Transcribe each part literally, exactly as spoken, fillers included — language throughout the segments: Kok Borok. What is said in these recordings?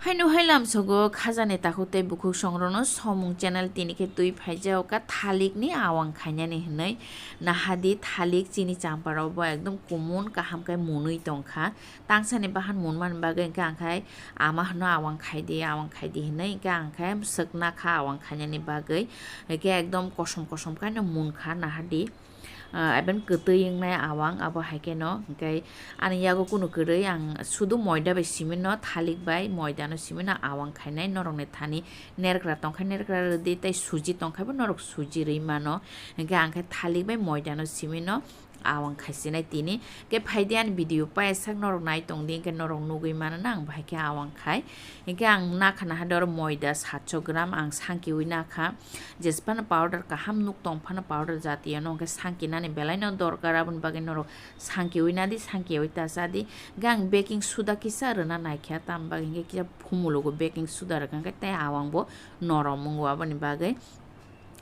Haino hai lamsogo khajani takhuk tei bukhuk songrokno somung channel tini khe twi phaijao ka thalikni awang khainani hwnwi. Nahadi thalik chini champarokbo ekdom kumun kaham khe munwi tongkha. Tangsani bahan munmani bagwi hwnkhe ang khai ama hwno awang khaidi, awang khaidi hwnwi hwnkhe ang khai swkna kha awang khainani bagwi. Hwnkhe ekdom kosom kosom khaino munkha nahadi. Ah, even kwtwi wngnai awang, abo hai kheno, hwnkhe ani yago kunu kwrwi, ang sudu moida bai simi no, thalik bai moida no simi no awang khainai, norok ni thani nerkra tongkha, nerkra rwdi, tei suji tongkha bo norok suji rwi mano, hwnkhe ang khe thalik bai moida no simi no awang khaisinai tini. Hwnkhe phaidi ani video paisa norok nai tongdi, hwnkhe norok nugwi mano na ang bahai khe awang khai, hwnkhe ang nakha naha doro moida satso gram ang sankiwi nakha. Jesphano powder kaham nuk tong phano powder jatiyo no hwnkhe sankinani belaino dorkar, aboni bagwi norok sankiwi nadi, sankiwi ta chadi. Hwnkhe ang baking soda kisa rwna naikha, tamo bagwi hwnkhe kisa phumulugo baking soda rwkha hwnkhe tei awangbo norom wngo, aboni bagwi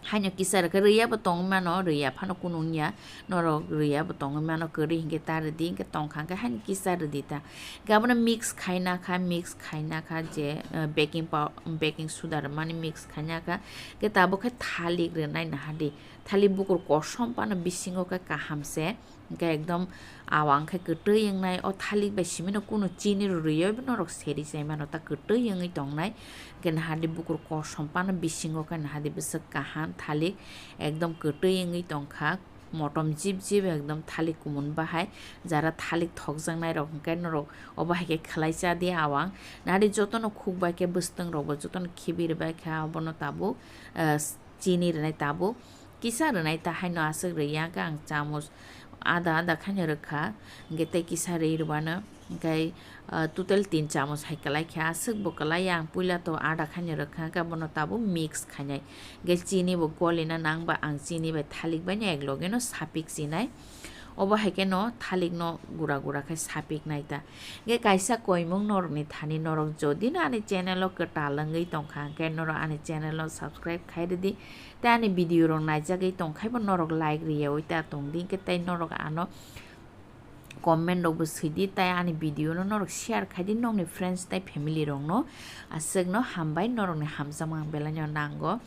haino kisa rwkha. Rwya bo tongwi mano, rwya phano kunu wngya, norok rwya bo tongwi mano, kwrwi hwnkhe ta rwdi, hwnkhe tongkha hwnkhe haino kisa rwdi ta. Hwnkhe abono mix khaina kha, mix khaina kha je, eh, baking pow-, baking soda rwmani mix khaina kha. Hwnkhe tabuk khe thalik rwnai nahadi. Thalik bukur kosom phano bisingo khe kaham se. Hwnkhe ekdom awang khe kwtwi wngnai. O thalik bai simi no kunu chini rwrwi oi norok seri chai mano, ta kwtwi wngwi tongnai. Hwnkhe nahadi bukur kosom phano bisingo khe nahadi bwswk kaham thalik ekdom kwtwi wngwi tongkha. Motom jip jip ekdom thalik kumun bahai, jara thalik thokjaknai rok hwnkhe norok obo hai khe khlai cha di awang. Nari jotono khuk bai khe bwswtwng rok bo jotono khibi rwbai kha, obono tabuk, eh, chini rwnai tabuk kisa rwnai ta haino aswk rwya khe ang chamus ada ada khaino rwkha, hwnkhe tei kisa rwi rwbano. Hwnkhe, ah, total tin chamus hai kwlai kha, aswk bo kwlai ya, ang puila to ada khaino rwkha, hwnkhe bono tabuk mix khainai. Hwnkhe chini bo golina nang ba ang chini bai thalik bai no ek loge no sapik chinai. Obo hai khe no thalik no gura gura khe sapik nai ta. Hwnkhe kaisa koimung norok ni thani norok jodi no ani channel o kwtal wngwi tongkha, hwnkhe norok ani channel o subscribe khai rwdi. Tei ani video rok naijagwi tongkhai bo norok like rwyawi ta tongdi, hwnkhe tei norok ano comment rok bo swidi, tei ani video no norok share khaidi nokni friends tei family rok no. Aswk no hambai, norok ni hamjakma ang belai no nango.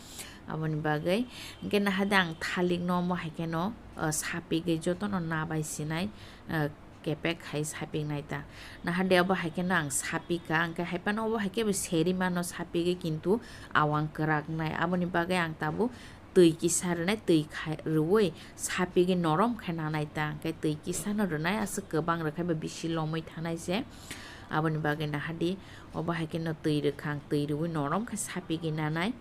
Aboni bagwi hwnkhe nahadi ang thalik no omo hai khe no, uh, sapigwi joto no nabai sinai, uh, kepek khai sapik nai ta. Nahadi abo hai khe no ang sapika, hwnkhe hai phano obo hai khe bo seri mano sapigwi, kintu awang kwrak nai. Aboni bagwi ang tabuk twi kisa rwnai, twi khai rwui sapigwi norom khe nanai ta, hwnkhe twi kisa no rwnai, aswk kwbang rwkhai bo bisi lomwi thanai se. Aboni bagwi nahadi obo hai khe no twi rwkha, ang twi rwui norom khe sapigwi nanai.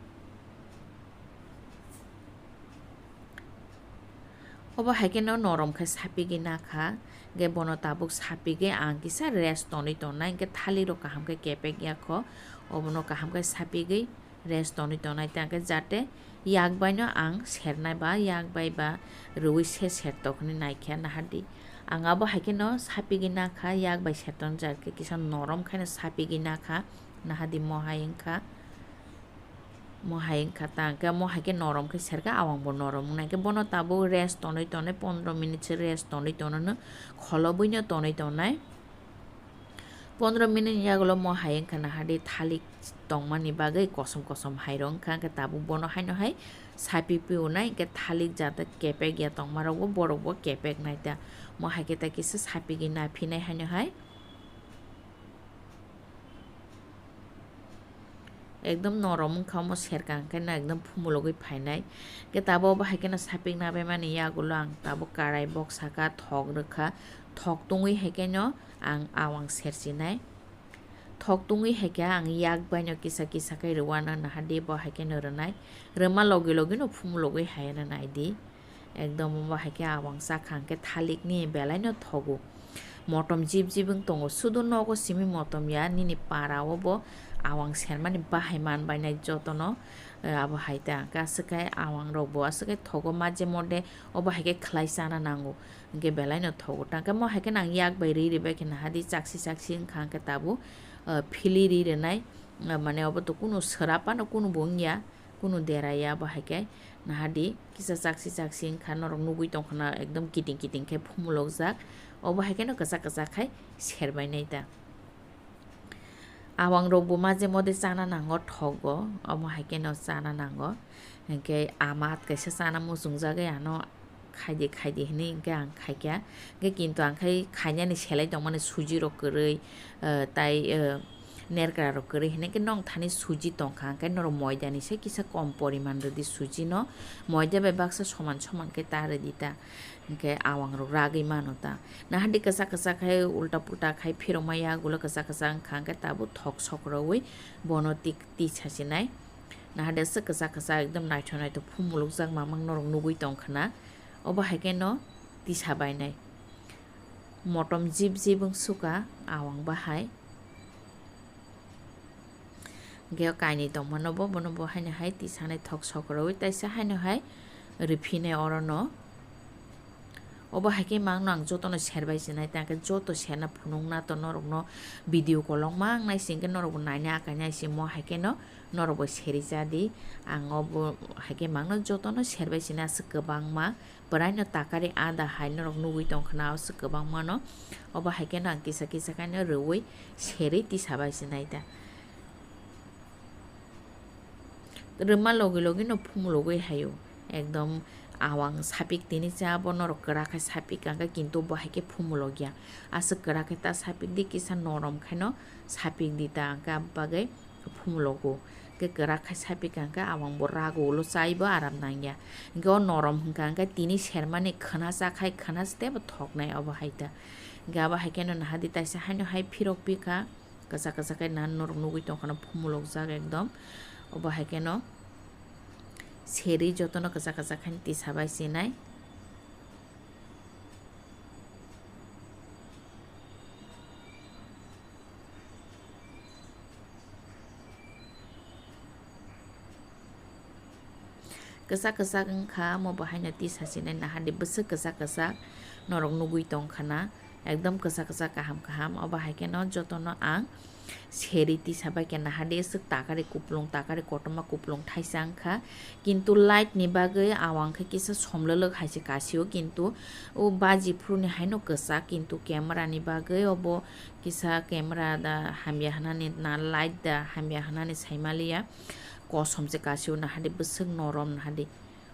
Obo hai khe no norom khe sapigwi nakha, hwnkhe bono tabuk sapigwi ang kisa rest tonwi tongnai, hwnkhe thalik rok kaham khe kepek ya kho, obono kaham khe sapigwi rest tonwi tongnai, tei hwnkhe jate yak bai no ang sernai ba yak bai ba rwui se sertok hinwi naikha nahadi. Ang abo hai khe no sapigwi nakha, yak bai sertok jak khe kisa norom khe no sapigwi nakha, nahadi mo hai wngkha. Mo hai wngkha ta, hwnkhe mo hai khe norom khe serkha, awang bo norom wngnai. Hwnkhe bono tabuk rest tonwi tonwi pondro minute se rest tonwi tono no kholobwi no tonwi tonai. Pondro minute ni yagulo mo hai wngkha nahadi thalik tongmani bagwi kosom kosom hai rok wngkha, hwnkhe tabuk bono haino hai sapik piunai, hwnkhe thalik jata kepek ya tongma rok bo borok bo kepek nai ta. Mo hai khe ta kisa sapigwi naphinai haino hai. Ekdom norom wngkha omo serkang khe no ekdom phumulogwi phainai. Hwnkhe tabuk obo hai kheno sapik nabaimani yagulo ang tabuk karai bok saka thok rwkha. Thok tungwi hai kheno ang awang serchinai. Thok tungwi hai khe ang yak baino kisa kisa khe rwano nahadi bo hai kheno rwnai. Rwma logi logi no phumulogwi hai no naidi. Ekdom omo hai khe awang sakha hwnkhe thalikni belaino thogo. Motom jib jib wng tongo. Sudo nogo simi motom ya, nini para o bo awang sermani bahai man bainai jotono, eh, abo hai ta. Hwnkhe aswk khe awang rok bo aswk khe thogo, majhe modhe obo hai khe khlai chana nango. Hwnkhe belaino thogo. Tangkhe mo hai khe nang yak bai ri ri bai khe nahadi chaksi chaksi wngkha hwnkhe tabuk, eh, phili ri rwnai. Eh, mane obo to kunu swrap ano kunu bo wngya. Kunu dera ya bo hai khe nahadi kisa chaksi chaksi wngkha norok nugui tongkha na ekdom kiting kiting khe phumulok jak. Obo hai kheno kwchak kwchak khai serbai nai ta. Awang rok bo maje mode chana nango thogo, omo hai khe no chana nango. Hinkhe ama kaisa chana muchungjagwi ano khaidi khaidi hinwi hinkhe ang khaikha. Hinkhe kintu ang khai khainani selai tongmani suji rok kwrwi, eh, tai, eh, nerkra rok kwrwi hinwi khe nong thani suji tongkha, hinkhe norok moida ni se kisa kom poriman rwdi suji no, moida bai baksa soman soman khe ta rwdi ta. Hinkhe awang rok ragwi mano ta. Nahadi kwchak kwchak khai ulta pulta khai phirok maya, ulo kwchak kwchak wngkha, hinkhe tabuk thok sok rwui bono tik tisa sinai. Nahadi aswk kwchak kwchak ekdom naithok naithok phumulukjak mamang norok nugui tongkha na. Obo hai khe no tisa bainai. Motom jib jib wng suka awang bahai. Hinkhe o kainwi tongmano bo, bono bo haino hai tisanai thok sok rwui taisa haino hai riphinai orono. Obo hai khe mangno ang jotono serbai sinai, tei ang khe joto serna phunukna to norokno video kolokma wng nai singkhe norokbo naina akai nai simo hai kheno norokbo seri cha di. Ang obo hai khe mangno jotono serbai sinai aswk kwbangma. Bwraino takari ada hai norok nugui tongkha na, aswk kwbangmano. Obo hai kheno ang kisa kisa khaino rwui serwi tisa bai se nai da. Rwma logi logi no phumulogwi haio. Ekdom awang sapik tini cha bo norok kwrak khai sapik ang khe, kintu bo hai khe phumulogya. Aswk kwrak khai ta sapik di, kisa norom khaino sapik di ta ang khe, abo bagwi phumlogo. Khe kwrak khai sapik ang khe, awang bo rago ulo chai bo aram nangya. Hinkhe o norom hwnkha ang khe tini sermani khwna cha khai khwna se teibo thoknai obo hai ta. Hinkhe abo hai kheno nahadi taisa haino hai phirok pikha, kwchak kwchak khai nan norok nugui tongkha no phumulokjak ekdom. Obo hai kheno seri jotono kwchak kwchak khai tisa bai sinai. Kwchak kwchak wngkha, omo bo haino tisa sinai nahadi bwswk kwchak kwchak norok nugui tongkha na, ekdom kwchak kwchak kaham kaham. Obo hai kheno jotono ang seri tisa bai khe nahadi aswk takari kuplung, takari kotorma kuplung thaisa wngkha. Kintu light ni bagwi awang khe kisa somlwlwk hai se kasio, kintu o baji phuru ni haino kwchak, kintu camera ni bagwi obo kisa camera da hamya hwnani na light da hamya hwnani saimaliya. Kosom se kasio nahadi bwswk norom nahadi.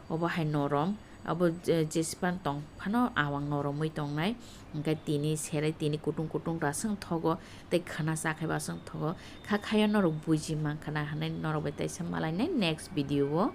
Obo hai norom, abo je-, jespan tong phano awang noromwi tongnai. Hinkhe tini serai tini kutung kutung raswng thogo, tei khwna cha khai baswng thogo. Kha khayo norok buji mankha na hinwi norok bai taisa malainai next video o.